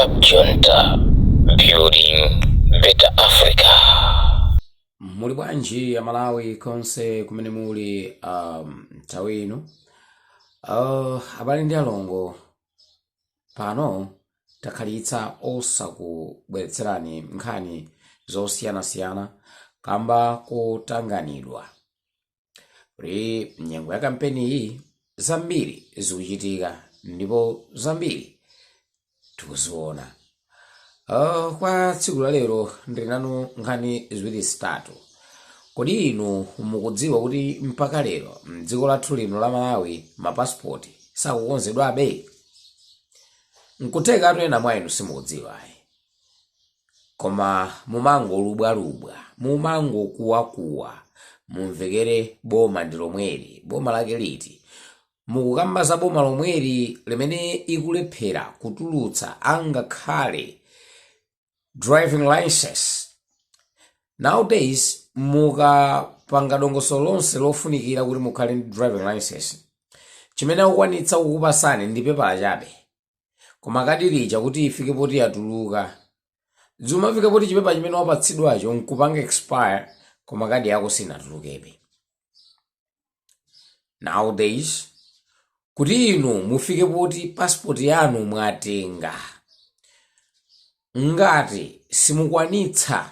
Cab Junta, building better Africa. Muli bwanji Amalawi konse kumene muli nthawi ino? Abale ndi alongo, pano takhalitsa osakubweretserani nkhani zosiyanasiyana kamba kotanganidwa kuti nyengo ya kampeni iyi zambiri zikuchitika ndipo zambiri tikuziona. Kwa tsiku la lero ndili nanu nkhani ziwiri zitatu. Kodi inu mukudziwa kuti mpaka lero mdziko lathu lino la Malawi mapasipoti sakukonzedwabe? Nkuthekatu ena mwa inu simukudziwa ayi, koma mumangolubwalubwa, mumangokuwakuwa, mumvekere boma ndi lomweli. Boma lake liti? Mukukamba za boma lomweli limene ikulephera kutulutsa angakhale driving license. Nowadays mukapanga dongosolo lonse lofunikira kuti mukhale ndi driving license, chimene akukwanitsa kukupasani ndi pepala chabe, koma kadi lija kuti ifike poti yatuluka, zimafika poti chipepa chimene wapatsidwacho nkupanga expire, koma kadi yako sinatulukebe. Nowadays kuti inu mufike poti passport yanu mwatenga, ngati simukwanitsa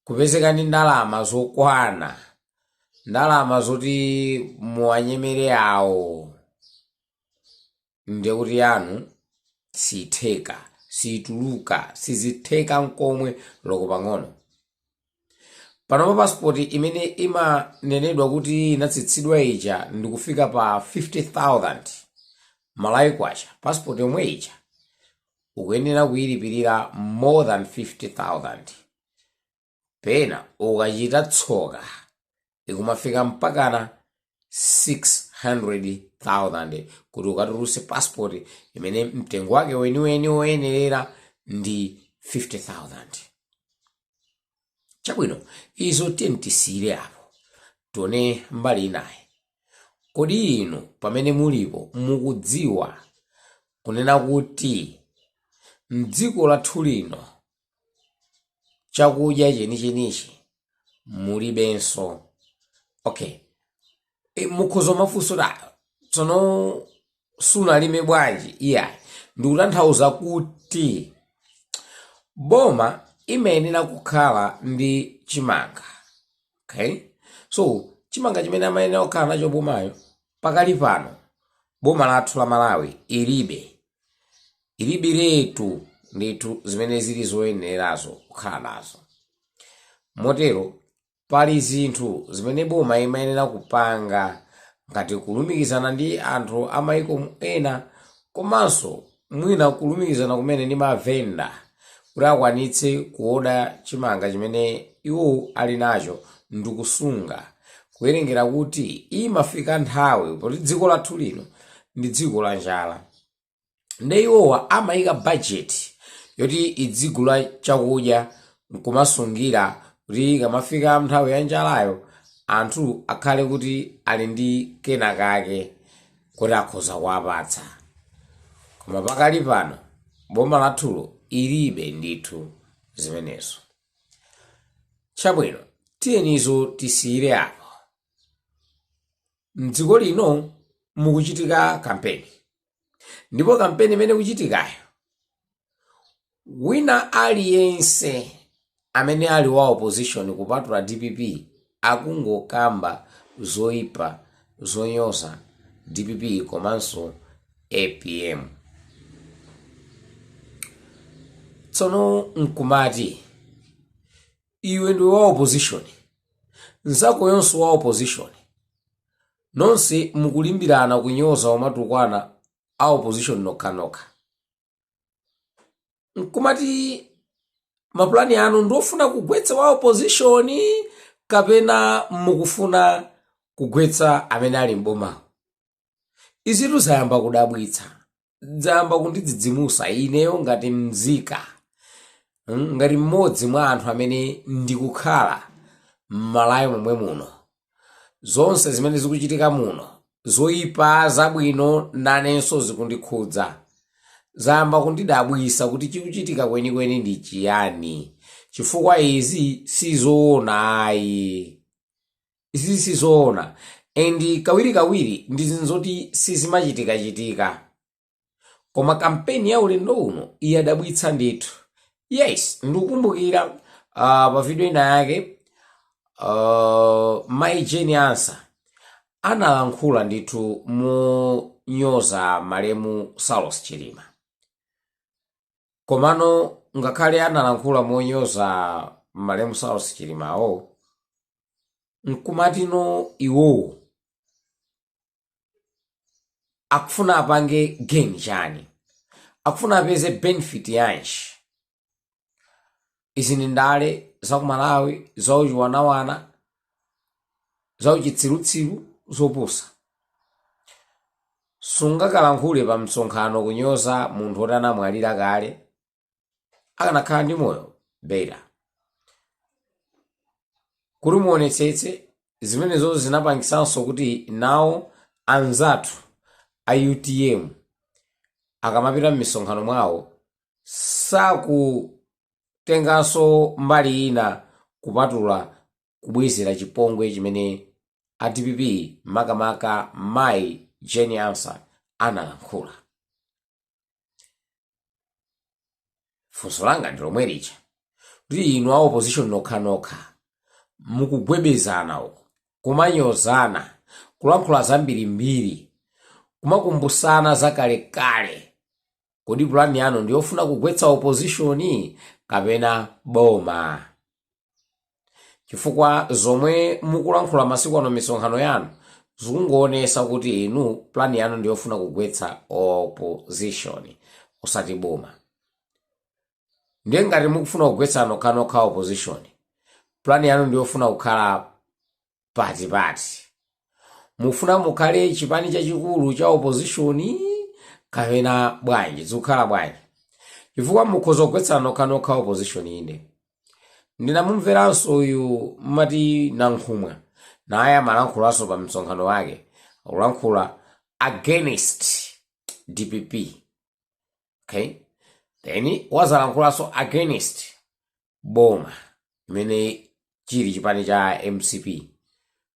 kupezeka ndi ndalama zokwana, ndalama zoti muwanyemere awo, ndiye kuti yanu sitheka, situluka, sizitheka nkomwe loko pang'ono. Panopa pasipoti imene imanenedwa kuti inatsitsidwa ija ndikufika pa 50,000 Malawi kwacha, pasipoti yomwe ija ukuyenera kuyilipirira more than 50,000. Pena ukachita tsoka ikumafika mpakana 600,000 kuti ukatulutse passport imene mtengo wake weniweni woyenerera ndi 50,000. Chabwino, izo tiyeni tisiyire apo, tione mbali inayi. Kodi inu pamene mulipo mukudziwa kunena kuti mdziko lathu lino chakudya chenichenichi mulibenso? Okay, mukhoza mafunso ta tsono sunalime bwanji? Iyayi, ndikutanthauza kuti boma imayenera kukhala ndi chimanga. Okay, so chimanga chimene amayenera kukhala nacho bomayo, pakali pano boma lathu la Malawi ilibe, ilibiretu ndithu zimene zili zoyenerazo kukhala nazo. Motero pali zinthu zimene boma imayenera kupanga, ngati kulumikizana ndi anthu amayiko ena, komanso mwina kulumikizana kumene ndi mavenda kuti akwanitse kuoda chimanga chimene iwo ali nacho ndikusunga, kuwerengera kuti imafika nthawi poti dziko lathu lino ndi dziko la njala, nde iwowa amayika bajeti yoti idzigula chakudya nkumasungira kuti ikamafika nthawi ya njalayo anthu akhale kuti ali ndi kenakake kuti akhoza kuwapatsa. Koma pakali pano boma lathulo ilibe ndithu zimenezo. Chabwino, tiyenizo tisiyire apo. Mdziko lino mukuchitika kampeni, ndipo kampeni imene ikuchitikayo, wina aliyense amene ali wa opposition kupatula DPP akungokamba zoyipa zonyoza DPP komanso APM. Tsono nkumati iwe ndiwe wa opposition, nzakoyonso wa opposition, nonse mukulimbirana kunyoza, umatukwana a opposition nokhanokha, nkumati mapulani anu ndiofuna kugwetsa wa opposition kapena mukufuna kugwetsa amene ali m'bomawo? Izitu zayamba kudabwitsa, zayamba kundidzidzimusa ineyo ngati mzika, ngati mmodzi mwa anthu amene ndikukhala m'Malawi momwe muno. Zonse zimene zikuchitika muno, zoyipa, zabwino, nanenso zikundikhudza. Zayamba kundidabwisa kuti chikuchitika kwenikweni ndi chiyani, chifukwa izi sizoona ayi, izi sizoona, and kawirikawiri ndi zinthu zoti sizimachitikachitika, koma kampeni ya ulendo uno iyadabwitsa ndithu. Yes, ndikukumbukira pa video ina yake Mai Jane Ansah analankhula ndithu monyoza malemu Saulos Chilima. Komano ngakhale analankhula monyoza malemu Saulos Chilimawo, nkumatino iwowo akufuna apange gain chani? Akufuna apeze benefit yanji? Izi ndi ndale za ku Malawi, zauchiwanawana, zauchitsirutsiru, zopusa. Sungakalankhule pa msonkhano kunyoza munthu woti anamwalira kale. Akanakhala ndi moyo beta kuti muonetsetse. Zimenezo zinapangisanso kuti nawo anzathu a UTM akamapita m'misonkhano mwawo sakutenganso mbali ina kupatula kubwezera chipongwe chimene a DPP, makamaka Mayi Jane Ansah, analankhula. Funso langa ndi lomwe lija, kuti inu a opposition nokhanokha mukugwebezana uku, kumanyozana, kulankhula zambirimbiri, kumakumbusana zakalekale, kodi pulani yanu ndiyofuna kugwetsa opposition kapena boma? Chifukwa zomwe mukulankhula masiku ano misonkhano yanu zikungoonesa kuti inu plani yanu ndiyofuna kugwetsa opposition, osati boma. Ndiye ngati mukufuna kugwetsa nokhanokha opposition, plani yanu ndiyofuna kukhala patipati? Mufuna mukhale chipani chachikulu cha opposition kapena bwanji? Zikukhala bwanji? Chifukwa mukhoza kugwetsa nokhanokha opposition, inde. Ndinamumveranso uyu mmati Nankhumwa, naye amalankhulaso pa msonkhano wake, akulankhula against DPP, okay, then wazalankhulaso against boma imene chili chipani cha MCP.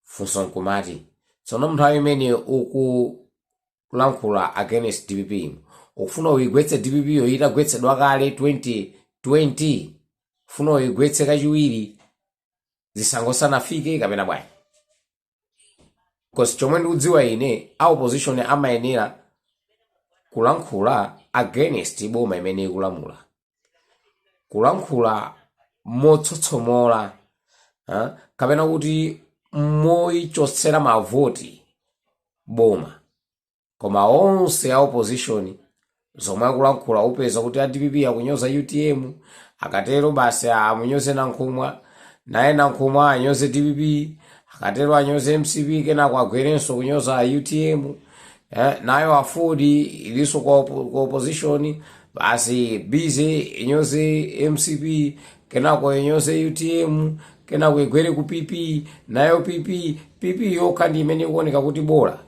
Funso nkumati, tsono nthawi imene ukulankhula against DPP, ukufuna uyigwetse DPP yo itagwetsedwa kale 2020? Ufuna uyigwetse kachiwiri zisangosanafike kapena bwanji? 'Cause chomwe ndikudziwa ine, a opposition amayenera kulankhula against boma imene ikulamula, kulankhula motsotsomola, kapena kuti moyichotsera mavoti boma. Koma onse a opposition zomwe akulankhula, upeza kuti a DPP akunyoza UTM, akatero basi amunyoze Nankhumwa, naye Nankhumwa anyoze DPP, akatero anyoze MCP, kenako agwerenso kunyoza UTM, nayo AFORD ilinso ku opposition, basi busy inyoze MCP, kenako inyoze UTM, kenako igwere ku PP. Nayo PP, PP yokha ndi imene ikuoneka kuti bola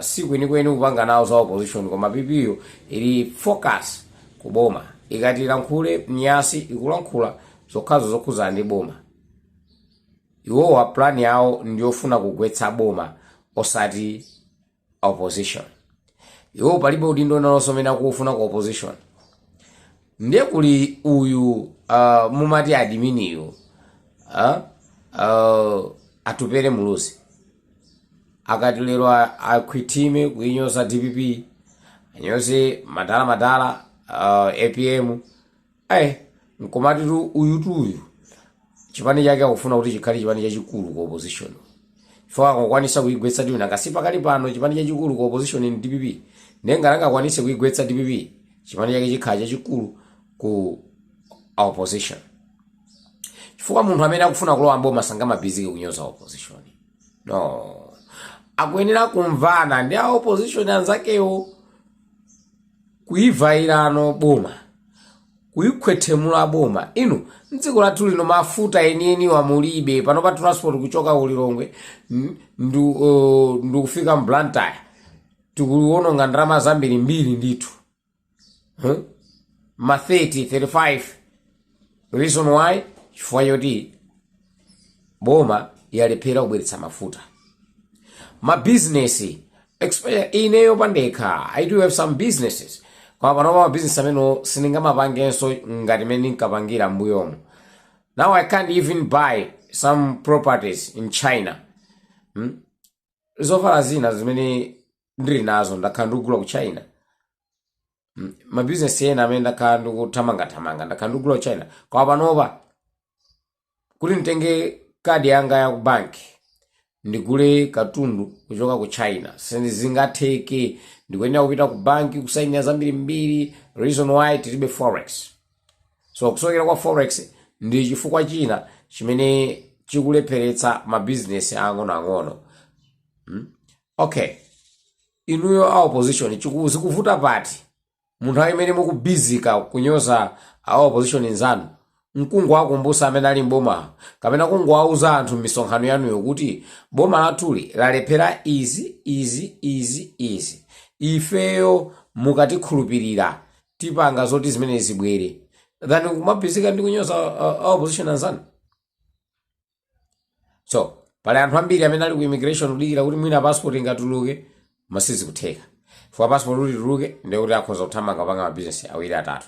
si kwenikweni kupanga nawo za opposition, koma PP yo ili focus kuboma. Ikati ilankhule mnyasi, ikulankhula zokhazo zokhuzana ndi boma. Iwowa plan yawo ndiyofuna kugwetsa boma, osati opposition. Iwo palibe udindo nalonso amene akufuna ku opposition. Ndiye kuli uyu mumati adminiyu, Atupele Muluzi, akati lero akhwithime kuinyoza DPP, anyoze madala madala APM, nkomatitu uyutuyu chipani chake akufuna kuti chikhale chipani chachikulu ku opposition, chifukwa akakwanisa kuigwetsa DPP. Nakasi pakali pano chipani chachikulu ku opposition ni DPP. Ndiye ngati angakwanise kuigwetsa DPP, chipani chake chikhala chachikulu ku opposition, chifukwa munthu amene akufuna kulowa mboma sangamabizike kunyoza opposition, no. Akuyenera kumvana ndi a opposition anzakewo, kuivairano boma, kuikhwethemula boma. Inu, mdziko lathu lino mafuta enieniwa mulibe. Pano pa transport kuchoka ku Lilongwe ndikufika mBlantyre tikuwononga ndalama zambirimbiri ndithu. Huh? Ma 30, 35. Reason why? Chifukwa choti boma yalephera kubweretsa mafuta. Mabizinesi, ineyo pandekha I do have some businesses, koma panopa mabizinesi amene sindingamapangenso ngati mmene ndinkapangira m'mbuyomu. Now I can't even buy some properties in China. Zovala zina zimene ndili nazo ndakhala ndikugula ku China. Mabizinesi ena amene ndakhala ndikuthamangathamanga ndakhala ndikugula ku China, koma panopa kuti nditenge kadi yanga ya ku banki ndigule katundu kuchoka ku China sizingatheke. Ndikuyenera kupita ku banki, kusainira zambirimbiri. Reason why? Tilibe forex. So kusowekera kwa forex ndi chifukwa china chimene chikulepheretsa mabizinesi ang'onoang'ono. Okay, inuyo a opposition, zikuvuta pati munthu imene mukubizika kunyoza a opposition nzanu, nkungowakumbutsa amene ali mboma kapena kungowauza anthu m'misonkhano yanuyo kuti boma lathuli lalephera izi, izi, izi, izi, ifeyo mukatikhulupirira tipanga zoti zimene zibwere, than kumabizika ndi kunyoza a opposition anzanu? So pali anthu ambiri amene ali ku immigration kudikira kuti mwina passport ingatuluke, masizi kutheka. Chifukwa passport kuti ituluke, ndiye kuti akhoza kuthamanga kupanga mabizinesi awiri, atatu.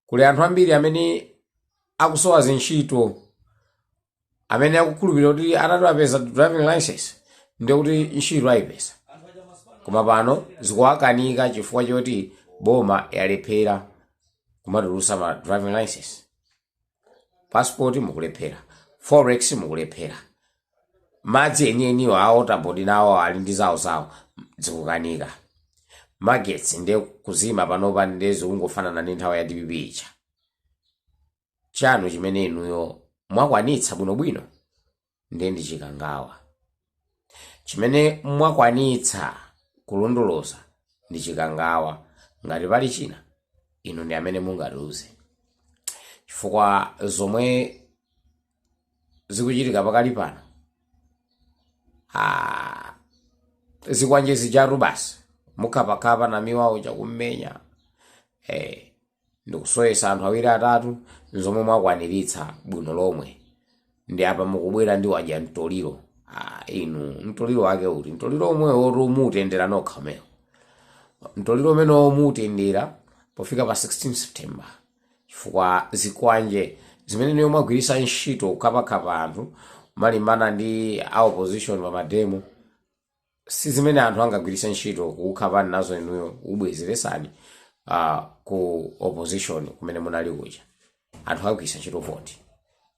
Kuli anthu ambiri amene akusowa zintchito, amene akukhulupirira kuti atati apeza driving license ndiye kuti ntchito ayipeza, koma pano zikuwakanika chifukwa choti boma yalephera kumatulutsa ma driving license. Passport mukulephera, forex mukulephera, madzi enieniwo a Water Board nawo ali ndi zawo zawo, zikukanika. Magetsi ndiye kuzima panopa, ndiye zikungofanana ndi nthawi ya DPP ija. Chanu chimene inuyo mwakwanitsa bwinobwino ndiye ndi Chikangawa. Chimene mwakwanitsa kulondoloza ndi Chikangawa. Ngati pali china, inu ndi amene mungatiuze, chifukwa zomwe zikuchitika pakali pano, zikwanje zijatu basi mukhapakhapa, Namiwawo chakummenya, ndikusowesa anthu awiri atatu, zomwe mwakwaniritsa bwino lomwe. Ndi apa mukubwera ndi wadya mtoliro. Inu, mtoliro wake uti? Mtoliro omwe woti mutendera nokha umewo, mtoliro umene mutendera pofika pa 16 September, chifukwa zikwanje zimene niyo mwagwiritsa ntchito kukhaphakhapa anthu malimbana ndi a opposition pa mademo si zimene anthu angagwiritse ntchito kukukhapani nazo inuyo, kubwezeresani ku opposition kumene munali kuja. Anthu akagwiritsa ntchito voti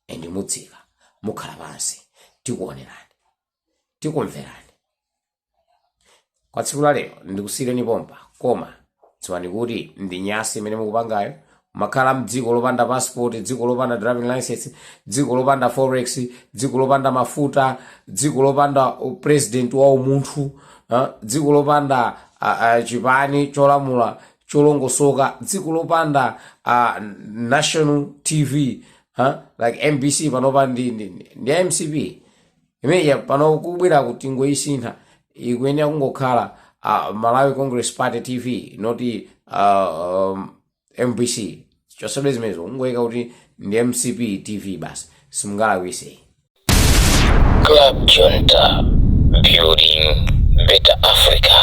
and mutsika, mukhala pansi, tikuonerani, tikumverani. Kwa tsiku la lero ndikusiyireni pompa, koma dziwani kuti ndi nyasi imene mukupangayo. Makhala mdziko lopanda passport, dziko lopanda driving license, dziko lopanda forex, dziko lopanda mafuta, dziko lopanda president wa umunthu, dziko lopanda chipani cholamula cholongosoka, dziko lopanda national TV, like MBC panopa ndi MCP imeneyi. Pano kubwera kuti ngoyisintha, ikuyenera kungokhala Malawi Congress Party TV, not MBC. Chosebe zimenezo, kungoyika kuti ndi MCP TV basi, simungalakwise. Club Junta, building better Africa.